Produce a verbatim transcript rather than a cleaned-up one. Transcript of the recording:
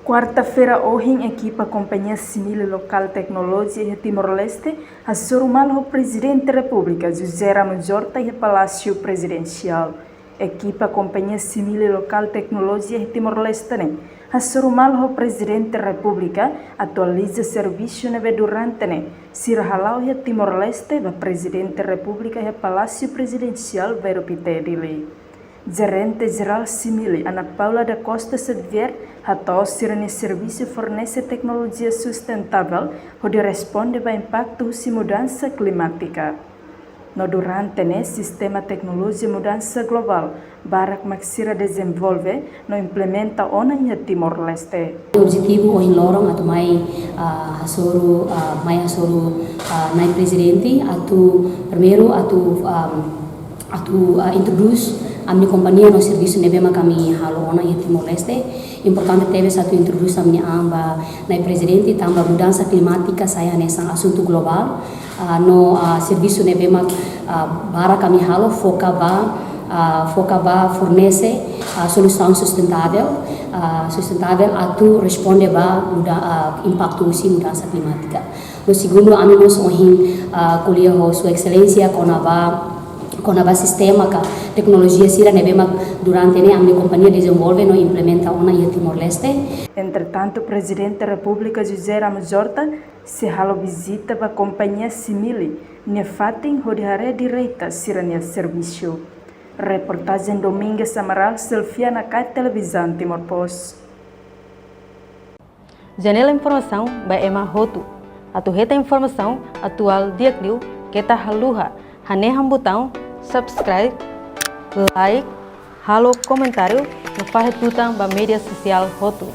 Kuarta-feira ohin, ekipa Kompañia Simile Lokál Teknolojia iha Timor-Leste hasoru malu ho Prezidente Repúblika José Ramos Horta iha Palásiu Prezidensiál. Ekipa Kompañia Simile Lokál Teknolojia iha Timor-Leste ne'e hasoru malu ho Prezidente Repúblika, atualiza servisu ne'ebé durante ne'e sira hala'o iha Timor-Leste ba Prezidente Repúblika iha Palásiu Prezidensiál Bairru Pité, Dili. Jerente Jerál Simile, Ana Paula da Costa Xavier, hato'o sira-nia servisu fornese teknolojia sustentável hodi responde ba impaktu husi mudansa klimátika. No durante ne'e, sistema teknolojia mudansa globál barak mak sira dezenvolve no implementa ona iha Timor-Leste. Objetivu ohin loron atu mai, ah, hasoru, ah, mai hasoru, ah, Na'i Prezidente atu, primeiru atu, ah, atu, ah, introdús ami-nia kompañia no servisu ne'ebé mak ami halo ona iha Timor-Leste. Importante tebes atu introdús ami-nia an ba Na'i Prezidente, tanba mudansa klimátika sai hanesan asuntu globál. Ah, no, ah, servisu ne'ebé mak, ah, barak ami halo foka ba, ah, foka ba fornese, ah, solusaun sustentável, ah, sustentável atu responde ba muda-, ah, impaktu husi mudansa klimátika. No segundu, ami mós ohin, ah, ko'alia ho Sua Exelénsia kona-ba, kona-ba sistema ka teknolojia sira ne'ebé mak durante ne'e ami-nia kompañia dezenvolve no implementa ona iha Timor-Leste. Entretantu, Prezidente Repúblika José Ramos Horta sei halo vizita ba Kompañia Simile nia fatin hodi haree direta sira-nia servisu. Reportajen Domingas Amaral, Selfiana Kai, Televizaun Timor Post. Janela informasaun ba ema hotu. Atu hetan informasaun atuál di'ak liu, keta haluha hanehan butaun subscribe, like, halo komentáriu no fahe tutan ba média sosiál hotu.